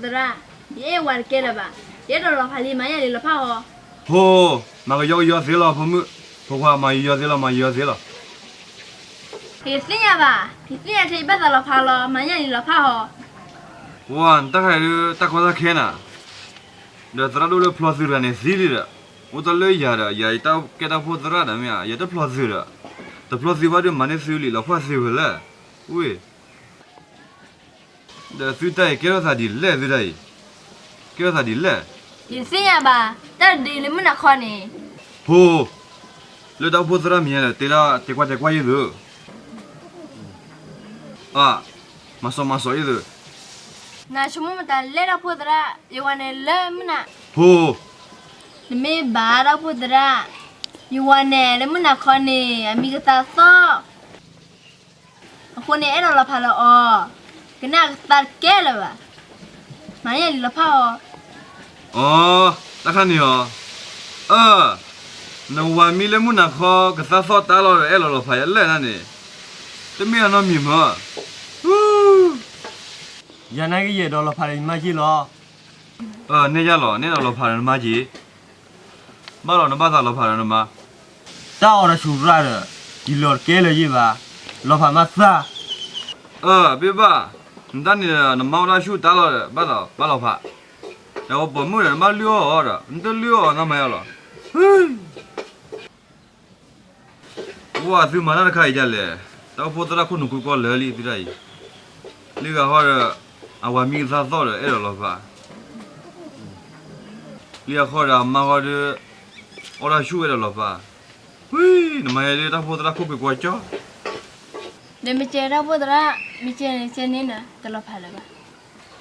သရၣ်, ယအဲၣ်ဝၤတကဲလၢၤဘၣ်. ယအဲၣ်ဒိးလီၤဖးလံ မၤယၤလံလီၤဖးအီၤ. ဟိ, မၤကယီကယီသ့လီၤ ဖိမုၣ်, ဖိခွါ မၤယီယီသ့လီၤ မၤယီယီသ့လီၤ. ယသ့ၣ်ညါဘၣ်, ယသ့ၣ်ညါထဲယဘၣ်သးလီၤဖးလီၤ မၤယၤလံလီၤဖးအီၤ. ပှၤ နတၢ်ခါအံၤဒုး တၢ်ကီတၢ်ခဲနၤ, ဒီးသရၣ်ဒိၣ်လၢဖျီသုတဂၤန့ၣ်သံလံဒီး, အိၣ်တၢ်လၢယၤဒီး ယၤအံၤတၢ်ကဲတၢ်အိၣ်ဖှိၣ်သရၣ်ဒီးမ့ၢ်ဧါ, ယတဖျီသုဒီး, တဖျီသုဘၣ်ဒုး မၤန့ၢ်သုလံာ်လီၤဖးသ့ဝဲလဲၣ်, ဝ့ၢ် ဒီးသုတၢ်အံၤ ကဲထီၣ်သးဒ်လဲၣ်သုတၢ်အံၤ, ကဲထီၣ်သးဒ်လဲၣ်. ယတသ့ၣ်ညါဘၣ်, တၢ်ဒုးလၢမုၢ်နၤခီန့ၣ်. ဖိ, လၢတၢ်အိၣ်ဖှိၣ်သရၣ်မံၤညါဒီး တဲလၢတဲကွၢ်တဲကွၢ်ယသု, အ, မၤစီၤမၤစီၤယသု. နဆိကမိၣ်မတၤလဲၣ်တၢ်အိၣ်ဖှိၣ်သရၣ်, ယဝၤန့ၣ်လၢမုၢ်နၤ, ဖိ, နမ့ၢ်ဘၣ်တၢ်အိၣ်ဖှိၣ်သရၣ်, ယဝၤန့ၣ်လၢမုၢ်နၤခီန့ၣ် အမံၤကသးသီၣ် အဃိန့ၣ် အဲၣ်ဒိးလီၤဖးလၢအီၤ, ကနၣ်ကသါတကဲလၢၤဘၣ်, မၤယၤလံလီၤဖးအီၤ. အ, တၢ်ခါန့ၣ်အီၤ, အ, နဝၤမံၤလၢမုၢ်နၤခီ ကသါသီၣ်တၢ်လီၤဒီး အဲၣ်ဒိးလီၤဖးယၤလဲၣ်နၤန့ၣ်, တမ့ၢ်အနီတမံၤမၢ. ယၤနာ်က့ ယအဲၣ်ဒိးလီၤဖးဒီးယမါက့လီၤ. အ, နဲၣ်ယၤလီၤ, နအဲၣ်ဒိးလီၤဖးဒီးနမါက့, ဘၣ်လီၤ နဘၣ်သးလီၤဖးဒီးနမါ. တၢ်အီၣ်တၢ်ဆူၣ်ရၣ်ဒီး ယလီၤတကဲလၢၤယ့ၢ်ဘၣ်, လီၤဖးမၤသၣ်. အ, ဘ့ၣ်ဘၣ်, နတၢ်န့ၣ်ဒီး နမါအိၣ်တၢ်ဆူၣ်တၢ်လီၤဒီး ဘၣ်သးဘၣ်လီၤဖး, ဒီးပိာ်မုၣ်ဒီး နဘၣ်လုၢ်အီၣ်အီၤဒီး နတလုၢ်အီၣ်အီၤ နမၤယၤလီၤ. ပှၤ သုမၤတၢ်တခါအံၤဒ်လဲၣ်, တၢ်အိၣ်ဖှိၣ်သရၣ်ခိၣ်နူာ်ကွံာ်ကွီၢ်လၢာ်လံသုတၢ်အံၤ, လံဂၤဃီဒီး အဝၤမံၤကသါသီၣ်ဒီး အဲၣ်ဒိးလီၤဖး, လံဂၤဃီဒီး အမါဃီဒီး အီၣ်တၢ်ဆူၣ် အဲၣ်ဒိးလီၤဖး, ဝံၤ နမၤယၤဒ်တၢ်အိၣ်ဖှိၣ်သရၣ်ခိၣ်ကွံာ်ကွီၢ်ကၠီ. ဒီးမ့ၢ်ကဲတၢ်အိၣ်ဖှိၣ်သရၣ်, မ့ၢ်ကဲန့ၣ် ကဲန့ၣ်နၤ တလီၤဖးလၢၤဘၣ်.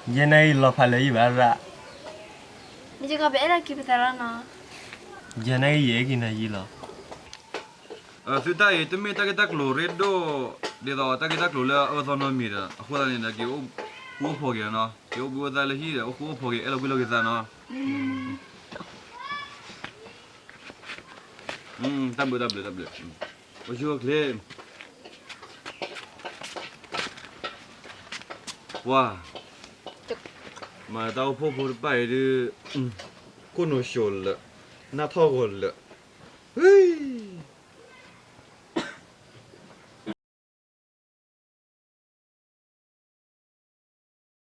ယဲနာ်က့ ယလီၤဖးလၢၤယ့ၢ်ဘၣ်ရၣ်. မ့ၢ်ကဲခီ ပအဲၣ်ဒိးက့ၤပသးလီၤနီၤ. ယဲနာ်က့ ယအဲၣ်က့ၤနၤယ့ၢ်လီၤ. သုတၢ်အံၤ တမ့ၢ်တၢ်ဂ့ၢ်တၢ်ကျိၤရ့ဒိၣ်, ဒ်သိးတၢ်ဂ့ၢ်တၢ်ကျိၤလၢအအၢသီနီတမံၤဒီး အဃိသတးန့ၣ်ဒီး က့ၤအိၣ်ဃူအိၣ်ဖိးက့ၤနီၤ, က့ၤအိၣ်ဘှံးအိၣ်သါလၢဟံၣ်ဒီး အိၣ်ဃူအိၣ်ဖိးက့ၤ အဲၣ်လီၤကွံာ်လီၤက့ၤသးနီၤ. တၢ်ဘျုးတၢ်ဘျုးတၢ်ဘျုး, အိၣ်ဆူၣ်အိၣ်ချ့. ပှၤ, မ့ၢ်တၢ်အိၣ်ဖှိၣ်ဖိတဖၣ်အံၤဒုး, ခိၣ်နူာ်ဆိးလၢာ်, နၢ်ထီၣ်ဂီၤလၢာ်, ဟ့ၣ်